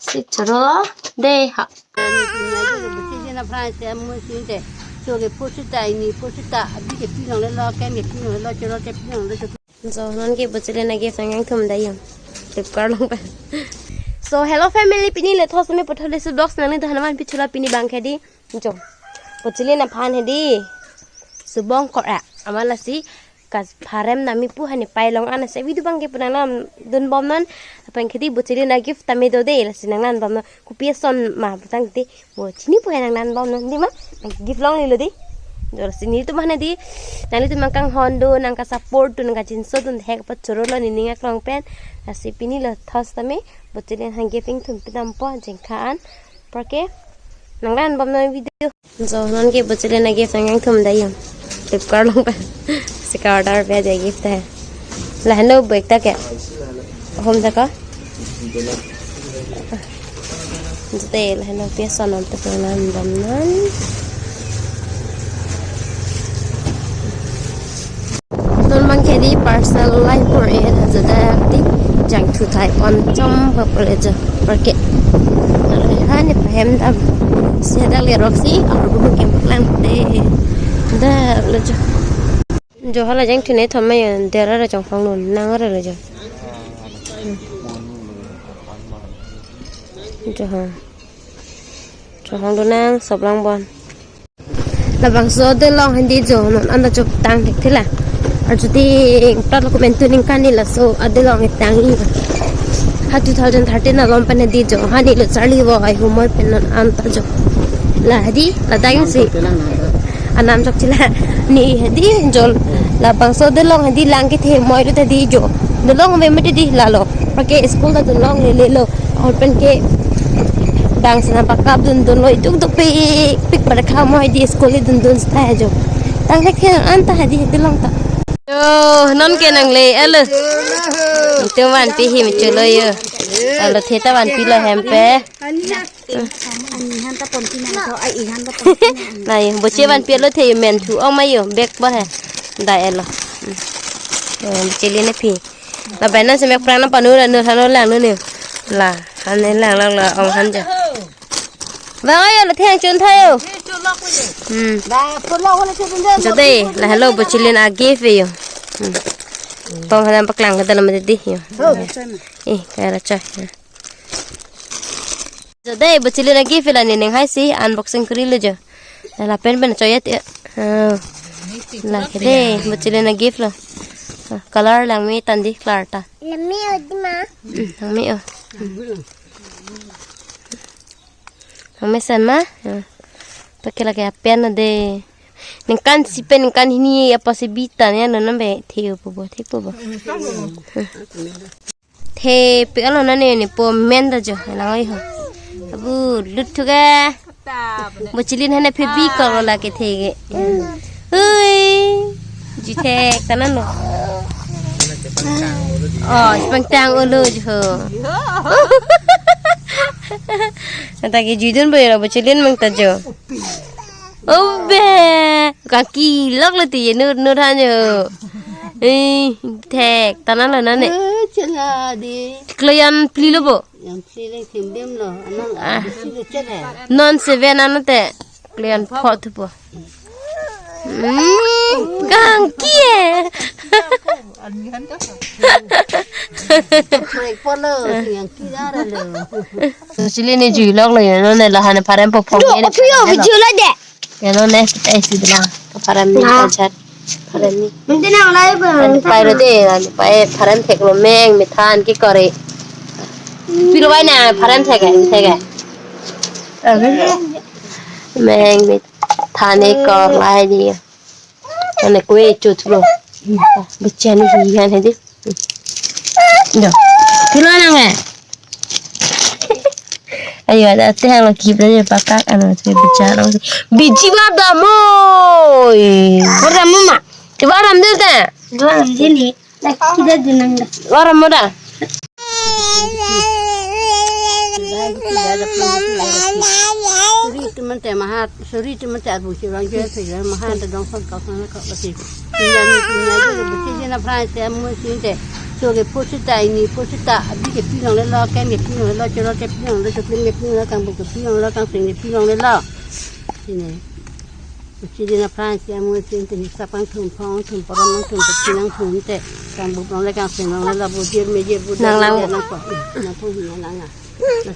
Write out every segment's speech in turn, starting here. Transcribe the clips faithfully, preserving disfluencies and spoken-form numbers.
Sik choro de ha. Ni pini na jo bo si jena fry se mo si te. So ke posita ini posita abi ke pinong le lo, ken ke pinong le lo, choro ke pinong le lo. Jo, non ke Bochilin a-gift nangkangthum dai yong. Flipkart along pen. So, hello family, pini le thos me puthot le su vlogs nangli do hanuman pichula pini bang ke di. Jo. Bochilin aphan he di. Subong kor a. Amat lasi ka pharem nami pu hani pailong an ase video bang ke pu nangnam dun bom non. Apang ke di Bochilin a-gift tame do de lasi nangnan bom non. Kopi ason ma putang di. Bo chini pu he nangnan bom non di ma. Nang gift longlelo di. Jo lasi nelitum aphan di. Nanglitum nangkanghon do, nangkasupport do, nangkachinso do, hek pa choro lo nening aklong pen. Lasi pini le thos tame. Bochilin aphan gift ingthum pinampo jengkha an. Apor ke nangnan bom non video. Jo, non ke Bochilin a-gift nangkangthum dai yong. Flipkart along pen. Sika order pe dai gift hai. Lahenlo bag ta ke. Hom ta ka? Jete lahenlo pi ason om ta nangnan bom non. Non bang ke di parcel lai por e na jada di jangthu thai pon chom ba pole jo. Apor ke. Hani pahem dam. Sedak le roksi, arbu ke maklang te. Da le jo. Jo hala jangthu ne thom ma yo, dera ra chongphong nun, nang ra le jo. Jo ha. Chongphong do nang, sop lang bon. Labangso adelong handi jo non anda chok tang thek thela. Arjuti prat lo komentu ningkan ni laso adelong tang i. Ha two thousand thirteen along pen handi jo hani lo charli vo ai humor pen non anta jo. La hadi la dang si. Anam chok chila ni hadi jo labangso adelong hadi lang kethe moi lo hadi jo. Delong ve mati di lalo. Apor ke school ta dunlongle lo. Apor pen ke bang sana pakap dun dun lo iduk duk pik pik pada kha moi di school dun dun sta jo. Tang lek ke anta hadi delong ta. Yo, non ke nangle alo. Itu vanpi him chulo yo. Alo theta vanpilo hem pen. Ani han ta pon tina to, ai i han ta pon tina. Nai, Bochi vanpilo the men thu ong ma yo, bag ba he. Dai alo. Hmm. Eh, Bochilin aphi. Lapen non semek prang na panu ra nu thano lang nu ni. La, han ne lang lang la ong han ja. Bang ayo la theng chun thayo. Hmm. Ba, pun lo wala chun de. Jode, lahenlo Bochilin a-gift yo. Hmm. Pom halam paklang ke dalam di yo. Oh, sana. Eh, kaya racha. Jode, Bochilin a-gift la nening hai si unboxing kurilo jo. Lapen pen choyat ya. Oh. La ke de, Bochilin a-gift lo. Oh, color lang me tan di klar ta. Lang me-o di ma. Hmm, lang me-o. Hmm. Lang mesen ma. Hmm. Apor ke lake apen lo de. Ningkan isi pen ningkan hini apotsi bi ta ne non non be theu po bo, thek po bo. Hmm. Thepik alo nane ne po men ta jo, lang oi ho. Abu lut thu ke. Bochilin hane phe bi ko la kethe ke. Hui. Ju thek ta nang lo. Oh, pangtang olo jo. Anta ke ju dun bo yo Bochilin mang ta jo. Obe, kaki lok le ti nur nur han jo. Eh, thek ta nang lo nane. Eh, chala di. Kleyan phli lo bo. Yang phli le thim dim lo. Anang Ah. Bisi le chala. Non seven ano te. Kleyan pho thu po. Hmm, kaki eh. Thek po lo, yang kira lo. Bochilin ne ju lok lo yo, non ne la han pharem po phong. Dok, ne pio, video lo de. Yo non ne, kita isi bilang. Pharem ni, Nah. Pharem ni. Mungkin yang lain pun. Ani pai lo de, ani pai pharem thek lo meng, methan ke kore. Pilo bai na, pharem thek eh, thek eh. Meng, methan ke kor lai di. Ane kue chut lo. Bichani hi han hedi. Yo. Pilo nang eh. Ayo, ada teh lo kip aja pakak anu tu bichani. Biji badam oi. Badam mama. Coba badam dulu ta. Badam sini. Lagi kita jenang dah. Badam muda. Suri teman teh mahat, suri teman teh abu sirang je sirang mahat teh dong son kau sana kau besi. Iya ni punya je besi je na fry teh mun sini teh. Cho kepo seta, ini po seta, abi kepi longlelo, ken kepi longlelo, choro kepi longlelo, choklim kepi longlelo, kangbup kepi longlelo, kangseng kepi longlelo. Sini. Chili na phrang si amu si te, hisap angthum, phong angthum, porom angthum, pachin angthum te. Kangbup longle, kangseng longlelo, bujir mejir, bujir Nang lang. Mejir, nangpo. Nangpo hi nang lang.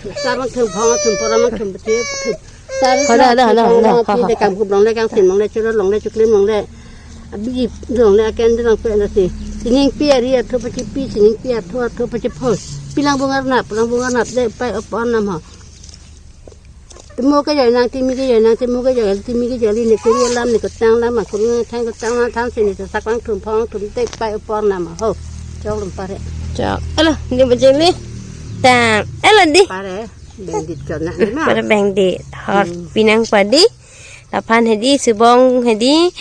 Hisap angthum, phong angthum, porom angthum, pachin angthum. Sar Hana, hana, hana, hana, phong ha, ha. Te, kangbup longle, kangseng longle, choro longle, choklim longle. Abi longle, aken longle, lasi. Sining pi ari athu pachipi, sining pi athu athu pachiphos. Pilang bungar nap, pilang bungar nap, de pai opor nam ho. Temo kejoi nang, timi kejoi nang, temo kejoi, timi kejoi, ne kuri alam, ne kotang lam, kuri thang kotang lam, thang sini, hisap angthum, phong angthum, de pai opor nam ho. Chok lum pare. Chok. Alo, ni bajeng ni. Tang. Alo di. Pare. Bengdit chot na, ni ma? Pada bengdit. Hor Hmm. Pinang padi. Laphan hedi, subong hedi.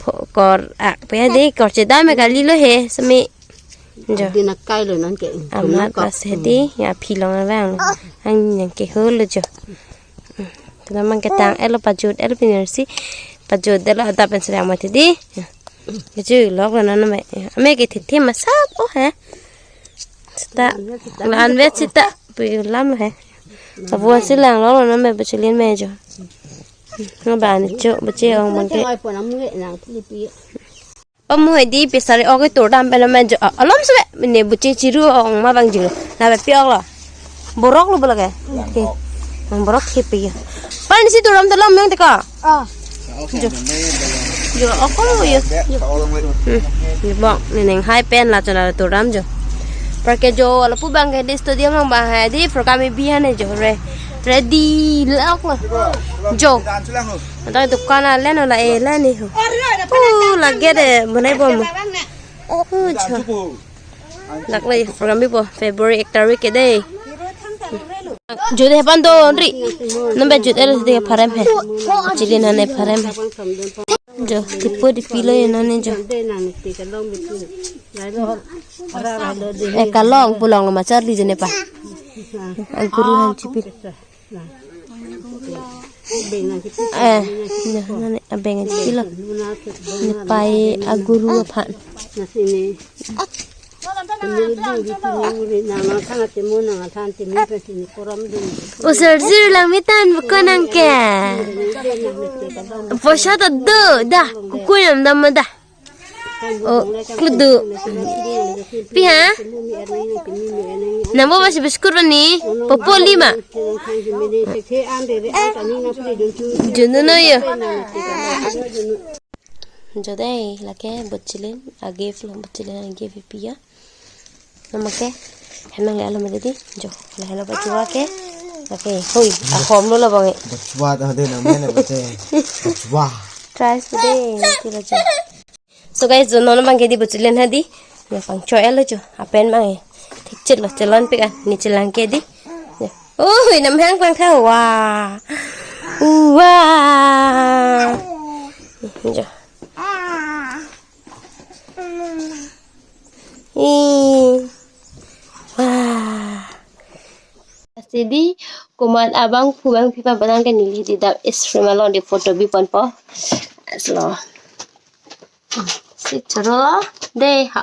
Pho-, kor, ak, pe hedi, kor chedam me kalilo he, semi. Jo. Di na kai lo non ke. Amat nangkok. Pas hedi, ya phi long abang. Ang yang ke holo jo. Tuna mang ketang elo pajut elo pinersi. Pajut elo adap pen sedang mati di. Keju lok lo non me. Ame ke thithe masap oh he. Seta. La anvet seta. Pu lam he. Abuan si lang lo lo non me bachelin me jo. Nang ba ni cho bache ong mang ke. Pamu hedi pesari oke tur dam pen men jo, a, alom sebe ne buche chiru ong ma bang jilo. Na be piok lo. Borok lo belage. Oke. Borok ke pi. Pan si tur dam dalam yang teka. Ah. Jo. Jo, ako lo yo. Hmm. Ni bang, ni neng hai pen la chana tur dam jo. Parke jo, lapu bang ke di stadium bang bang hai di program bi hane jo re. Ready lok lo. Jo. Anta dukan alen la e la ni ho. Uh, lage de, bonai bom. Uh, jo. Dak lagi program bipo, February ek tarik ke dei. Jut he pan do, Andri. Nambe jut el de pharem he. Chili nane pharem he. Jo, tipo di pilo ya nane jo. Eh, kalong, pulang lo machar di jene pa. Aguru han chipi. Eh, na, na, ne, abeng aja kilo. Ne pai aguru aphan. Usar sir lang mitan bukan angke. Poisa ta do, dah, kuku yang dam dah. Oh, kludu. Pi ha? Nangbo masih biskur bani? Popo lima. Junu no yo. Jo dei, lake buchilin, a gift lo buchilin, a gift ipi ya. Namake, henang le alo mede di, jo, le helo bachua ke. Lake, hui, akhom lo labang e. Bachua ta de na mene bate. Bachua. Try sude, nanti lo jo. So guys, jo non bang ke di buchilin ha di. Ne pangchoi alo jo. Apen bang e. Thik chit lo chelon pik an. Ne chelang ke di. Jo. Oi, namhang pangtha wa. Wa. Jo. I. Wa. Lasi di komat abangphu bangphi pa banang ke neli di dap es frame along di photo bi ponpo. Aslo. Si choro de ha.